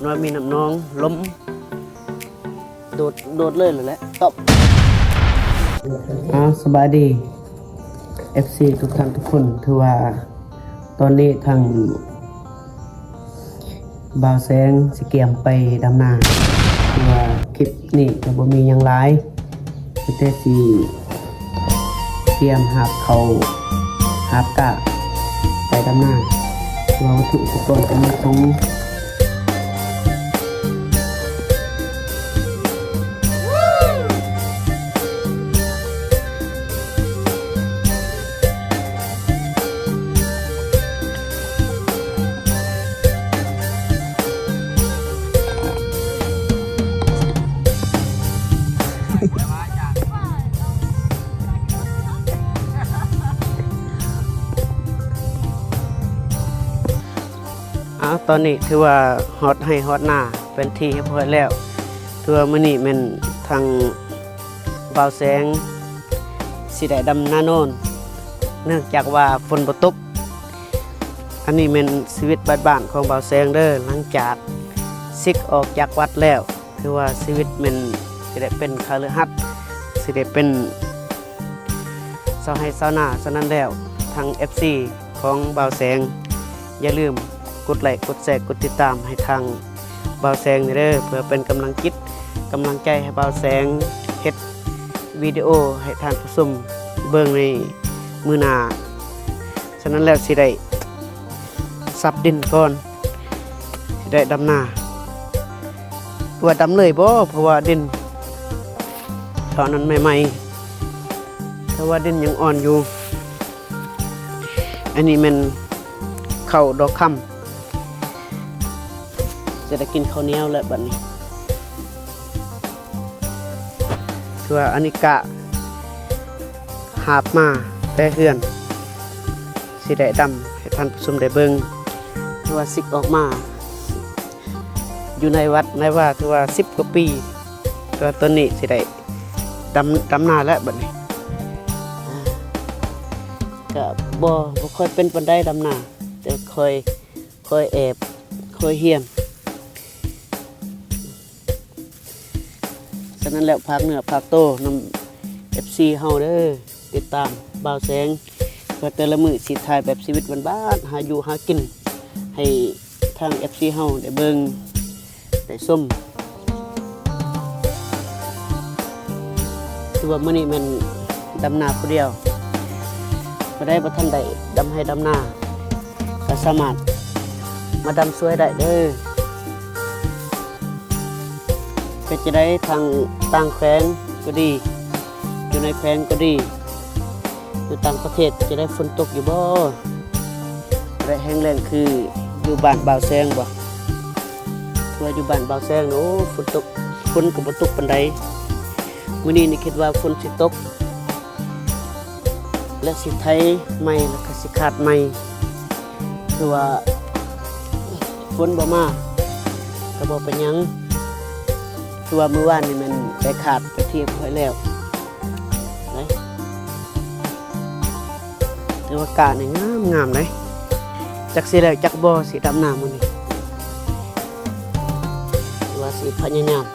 ວ່າມີນ້ຳນອງ ລົມ ໂດດ ໂດດເລີຍແຫຼະ ຕອບ. ອ້າວ ສະບາຍດີ ເອັຟຊີ ທຸກທ່ານທຸກຄົນ. ຖືວ່າຕອນນີ້ທາງບ່າວແສງຊິກຽມໄປດຳນາ. ຖືວ່າຄລິບນີ້ກໍບໍ່ມີຫຍັງຫຼາຍ ມີແຕ່ຊິກຽມຫາບເຂົ້າຫາບກ້າໄປດຳນາ. ວ່າວັດຖຸອຸປະກອນກໍມີຖົງ. ອ້າວ ຕອນນີ້ຖືວ່າຮອດໄຮ່ຮອດນາເປັນທີ່ຮຽບຮ້ອຍແລ້ວ. ຖືວ່າມື້ນີ້ແມ່ນທາງບ່າວແສງຊິໄດ້ດຳນານອນ ເນື່ອງຈາກວ່າຝົນບໍ່ຕົກ. ອັນນີ້ແມ່ນຊີວິດບ້ານໆຂອງບ່າວແສງເດີ ຫຼັງຈາກສິກອອກຈາກວັດແລ້ວ. ຖືວ່າຊີວິດແມ່ນຊິໄດ້ເປັນຄະລືຫັດ ຊິໄດ້ເປັນຊາວໄຮ່ຊາວນາ. ສະນັ້ນແລ້ວ ທາງເອັຟຊີຂອງບ່າວແສງ ຢ່າລືມກົດໄລກ໌ ກົດແຊ ກົດຕິດຕາມໃຫ້ທາງບ່າວແສງແດ່ເດີ ເພື່ອເປັນກຳລັງຈິດກຳລັງໃຈໃຫ້ບ່າວແສງເຮັດວິດີໂອໃຫ້ທ່ານຜູ້ຊົມເບິ່ງໃນມື້ໜ້າ. ສະນັ້ນແລ້ວ ຊິໄດ້ສັບດິນກ່ອນ ຊິໄດ້ດຳນາ. ວ່າດຳເລີຍບໍ່? ເພາະວ່າດິນເທົ່ານັ້ນໃໝ່ໆ ເພາະວ່າດິນຍັງອ່ອນຢູ່. ອັນນີ້ແມ່ນເຂົ້າດອກຄຳ ຈະໄດ້ກິນເຂົ້າໜຽວແລ້ວບັດນີ້. ຄືວ່າອັນນີ້ກະຫາບມາແຕ່ເຮືອນ ຊິໄດ້ດຳໃຫ້ທ່ານຜູ້ຊົມໄດ້ເບິ່ງ. ຄືວ່າສິກອອກມາຢູ່ໃນວັດໃນວາ ຄືວ່າສິບກວ່າປີ ແຕ່ວ່າຕອນນີ້ຊິໄດ້ດຳ ດຳນາແລ້ວບັດນີ້. ອາ ກະບໍ່ ບໍ່ຄ່ອຍເປັນປານໃດດຳນາ ແຕ່ຄ່ອຍ ຄ່ອຍແອບ ຄ່ອຍຮຽນ. ສະນັ້ນແລ້ວ ຝາກເນື້ອຝາກໂຕນຳເອັຟຊີເຮົາເດີ ຕິດຕາມບ່າວແສງ ເພື່ອແຕ່ລະມື້ຊິຖ່າຍແບບຊີວິດບ້ານໆ ຫາຢູ່ຫາກິນ ໃຫ້ທາງເອັຟຊີເຮົາໄດ້ເບິ່ງໄດ້ຊົມ. ຄືວ່າມື້ນີ້ແມ່ນດຳນາຜູ້ດຽວ ຜູ້ໃດບໍ່ທັນໄດ້ດຳໄຮ່ດຳນາ ກໍສາມາດມາດຳຊ່ວຍໄດ້ເດີ. ເປັນຈັ່ງໃດ ທາງຕ່າງແຂວງກໍດີ ຢູ່ໃນແຂວງກໍດີ ຢູ່ຕ່າງປະເທດ ເປັນຈັ່ງໃດ ຝົນຕົກຢູ່ບໍ່? ແລະ ແຫ້ງແລ້ງຄືຢູ່ບ້ານບ່າວແສງບໍ່? ຄືວ່າຢູ່ບ້ານບ່າວແສງນີ້ ໂອ້ ຝົນຕົກ ຝົນກໍບໍ່ຕົກປານໃດ. ມື້ນີ້ນີ້ຄິດວ່າຝົນຊິຕົກ ແລະ ຊິໄຖໃໝ່ ແລ້ວກໍຊິຄາດໃໝ່. ຄືວ່າຝົນບໍ່ມາກໍບໍ່ເປັນຫຍັງ. ຄືວ່າມື້ວານນີ້ແມ່ນໄດ້ຄາດໄປຮຽບຮ້ອຍແລ້ວ ແຕ່ວ່າກ້ານີ້ງາມໆເດ້. ຈັກຊິແລ້ວຈັກບໍ່ ຊິດຳນາມື້ນີ້ ວ່າຊິພະຍາຍາມ.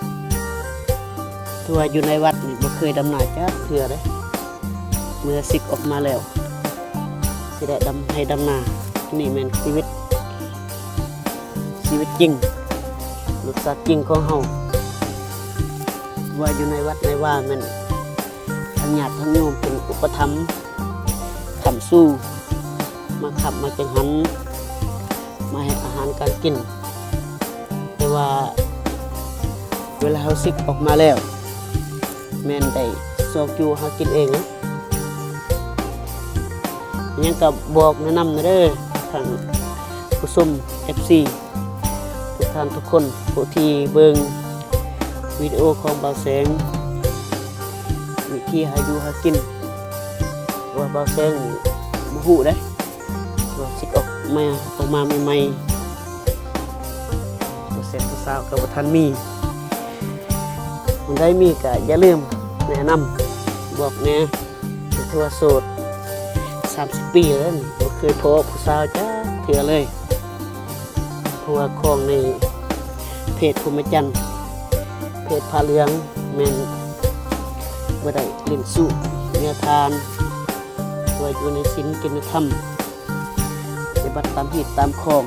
ຄືວ່າຢູ່ໃນວັດນີ້ບໍ່ເຄີຍດຳນາຈັກເທື່ອເດ້. ເມື່ອສິກອອກມາແລ້ວ ຊິໄດ້ດຳໄຮ່ດຳນາ. ນີ້ແມ່ນຊີວິດ ຊີວິດຈິງ ລົດຊາດຈິງຂອງເຮົາ. ວ່າຢູ່ໃນວັດໃນວາແມ່ນທາງຍາດທາງໂຍມເພິ່ນອຸປະຖຳ ຄ້ຳຊູ ມາຄ້ຳມາຈັງຫັນ ມາໃຫ້ອາຫານການກິນ. ແຕ່ວ່າເວລາເຮົາສິກອອກມາແລ້ວ ແມ່ນໄດ້ຊອກຢູ່ຫາກິນເອງ. ຍັງກໍບອກແນະນຳແດ່ເດີ ທ່ານຜູ້ຊົມ ເອັຟຊີ ທຸກທ່ານທຸກຄົນ ຜູ້ທີ່ເບິ່ງວິດີໂອຂອງບ່າວແສງ ວິທີຫາຢູ່ຫາກິນ ວ່າບ່າວແສງນີ້ບໍ່ຮູ້ເດ້ ວ່າສິກອອກມາ ອອກມາໃໝ່ໆ ຜູ້ແຊບຜູ້ສາວກໍບໍ່ທັນມີ. ຜູ້ໃດມີກໍຢ່າລືມແນະນຳບອກແດ່. ຖືວ່າໂສດສາມສິບປີແລ້ວນີ້ ບໍ່ເຄີຍພໍ້ຜູ້ສາວຈັກເທື່ອເລີຍ. ເພາະວ່າຂອງໃນ ເພດພົມມະຈັນ ເພດຜ້າເຫຼືອງ ແມ່ນບໍ່ໄດ້ຫຼິ້ນຊູ້ເມຍທ່ານ ເພື່ອຢູ່ໃນສິນກິນໃນທຳ ປະຕິບັດຕາມຮີດຕາມຄອງ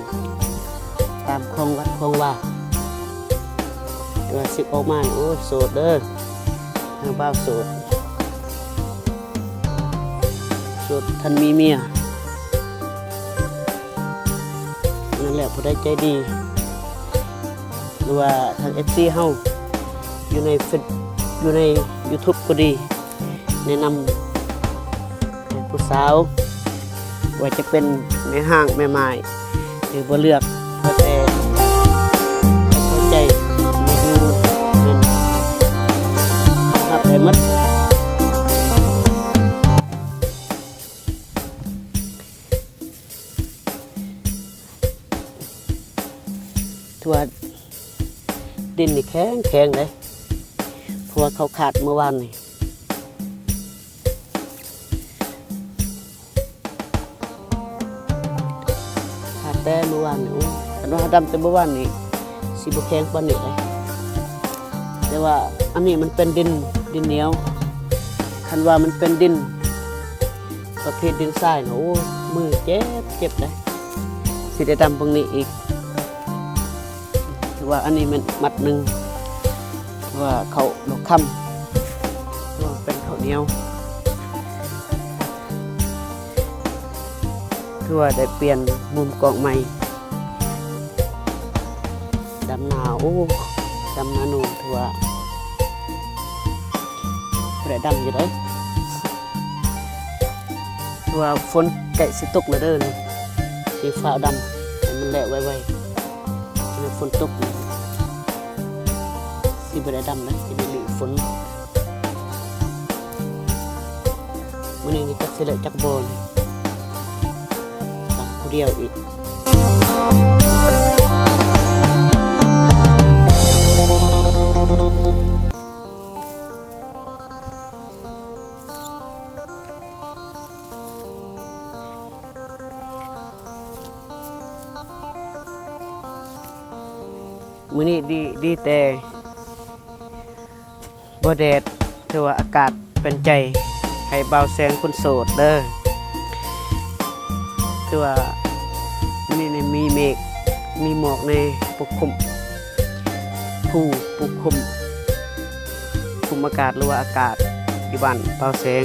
ຕາມຄອງວັດຄອງວາ. ແຕ່ວ່າສຶກອອກມານີ້ ໂອ້ຍ ໂສດເດີ້ ທາງບ່າວໂສດ ໂສດ ທັນມີເມຍ. ນັ້ນແຫຼະ ຜູ້ໃດໃຈດີ ຫຼືວ່າທາງເອັຟຊີເຮົາ ຢູ່ໃນເຟສ ຢູ່ໃນຢູທູບກໍດີ ແນະນຳໃຫ້ຜູ້ສາວ ບໍ່ວ່າຈະເປັນແມ່ຮ້າງແມ່ໝ້າຍ ຫຼືບໍ່ເລືອກ ແລ້ວແຕ່ເຂົ້າໃຈ ຢູ່ແມ່ນຮັບໄດ້ໝົດ. ຖືວ່າດິນນີ້ແຂງໆເດ້ ເພາະວ່າເຂົາຄາດມື້ວານນີ້ ຄາດແຕ່ມື້ວານນີ້. ໂອ້ ຄັນວ່າເຮົາດຳແຕ່ມື້ວານນີ້ ຊິບໍ່ແຂງປານນີ້ເດ້. ແຕ່ວ່າອັນນີ້ມັນເປັນດິນ ດິນໜຽວ. ຄັນວ່າມັນເປັນດິນປະເພດດິນຊາຍນະ ໂອ້ ມືເຈັບ ເຈັບເດ້. ຊິໄດ້ດຳເບິ່ງນີ້ອີກ. ຖືວ່າອັນນີ້ແມ່ນມັດໜຶ່ງ ຖືວ່າເຂົ້າດອກຄຳ ຖືວ່າເປັນເຂົ້າໜຽວ. ຖືວ່າໄດ້ປ່ຽນມຸມກ້ອງໃໝ່. ດຳນາ ໂອ້ ດຳນາໂນນ ຖືວ່າບໍ່ໄດ້ດຳຢູ່ເດ້. ຄືວ່າຝົນໃກ້ຊິຕົກແລ້ວເດີນີ້ ຊິຟ້າວດຳໃຫ້ມັນແລ້ວໄວໆ ເພາະຝົນຕົກນີ້ ຊິບໍ່ໄດ້ດຳເດ້ ຊິໄດ້ຫຼີຝົນ. ມື້ນີ້ນີ້ຈັກຊິແລ້ວຈັກບໍ່ນີ້ ດຳຜູ້ດຽວອີກ. ມື້ນີ້ດີ ດີແຕ່ບໍ່ແດດ ຖືວ່າອາກາດເປັນໃຈໃຫ້ບ່າວແສງຄົນໂສດເດີ. ຄືວ່າມື້ນີ້ນີ້ມີເມກ ມີໝອກແດ່ປົກຄຸມ ພູປົກຄຸມ ຄຸມອາກາດ ຫຼືວ່າອາກາດຢູ່ບ້ານບ່າວແສງ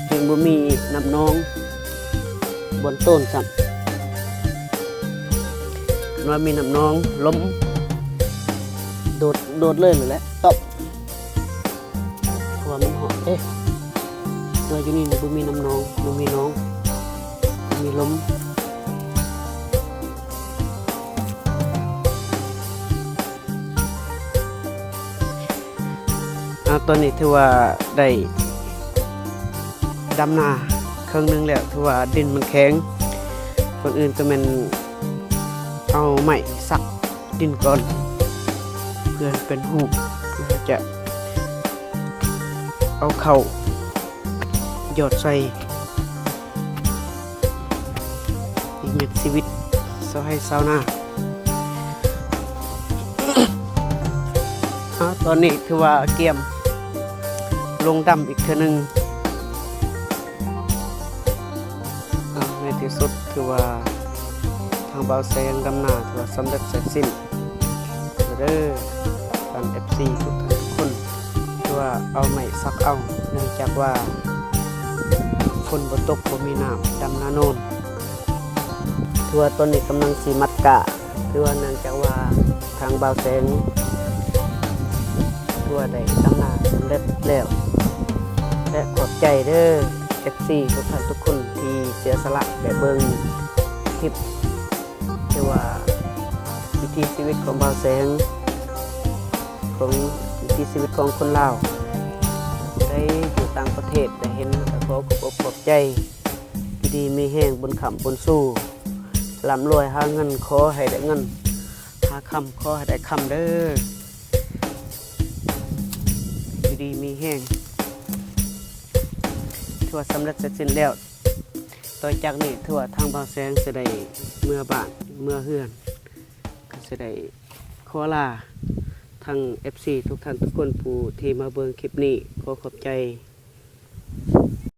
ແຮ່ງບໍ່ມີນ້ຳໜອງບ່ອນໂຕນຊ້ຳ. ຄັນວ່າມີນ້ຳໜອງ ລົມ ໂດດ ໂດດເລີຍແຫຼະ ຕອບ. ເພາະວ່າມັນຮ້ອນເດ້ ແຕ່ວ່າຢູ່ນີ້ນີ້ບໍ່ມີນ້ຳໜອງ ບໍ່ມີໜອງ ບໍ່ມີລົມ. ອາ ຕອນນີ້ຖືວ່າໄດ້ດຳນາເຄິ່ງໜຶ່ງແລ້ວ ຖືວ່າດິນມັນແຂງ. ກ່ອນອື່ນກໍແມ່ນເອົາໄມ້ສັກ ດິນກ່ອນ ເພື່ອໃຫ້ເປັນຮູບ ເພື່ອຈະເອົາເຂົ້າຢອດໃສ່ອີກເມັດຊີວິດຊາວໄຮ່ຊາວນາ. ອາ ຕອນນີ້ຖືວ່າກຽມລົງດຳອີກເທື່ອໜຶ່ງ. ອາ ໃນທີ່ສຸດຖືວ່າທາງບ່າວແສງດຳນາຖືວ່າສຳເລັດເສັດສິ້ນເດີ ທ່ານເອັຟຊີທຸກທ່ານທຸກຄົນ. ຄືວ່າເອົາໄມ້ສັກເອົາ ເນື່ອງຈາກວ່າຝົນບໍ່ຕົກ ບໍ່ມີນ້ຳ ດຳນາໂນນ. ຄືວ່າຕອນນີ້ກຳລັງຊິມັດກ້າ ຄືວ່າເນື່ອງຈາກວ່າທາງບ່າວແສງ ຄືວ່າໄດ້ດຳນາສຳເລັດແລ້ວ ແລະ ຂອບໃຈເດີ ເອັຟຊີທຸກທ່ານທຸກຄົນທີ່ເສຍສະຫຼະໄດ້ເບິ່ງຄລິບ ແຕ່ວ່າວິຖີຊີວິດຂອງບ່າວແສງ ຂອງວິຖີຊີວິດຂອງຄົນລາວ ຜູ້ໃດຢູ່ຕ່າງປະເທດໄດ້ເຫັນ ກໍຂໍຂອບອົກຂອບໃຈ. ຢູ່ດີມີແຮງ ບຸນຄ້ຳບຸນຊູ ລ່ຳລວຍຫາເງິນ ຂໍໃຫ້ໄດ້ເງິນ ຫາຄຳ ຂໍໃຫ້ໄດ້ຄຳເດີ ຢູ່ດີມີແຮງ. ຖືວ່າສຳເລັດເສັດສິ້ນແລ້ວ. ຕໍ່ຈາກນີ້ຖືວ່າທາງບ່າວແສງຈະໄດ້ເມືອບ້ານເມືອເຮືອນ ກໍຈະໄດ້ຂໍລາທາງເອັຟຊີທຸກທ່ານທຸກຄົນຜູ້ທີ່ມາເບິ່ງຄລິບນີ້ ຂໍຂອບໃຈ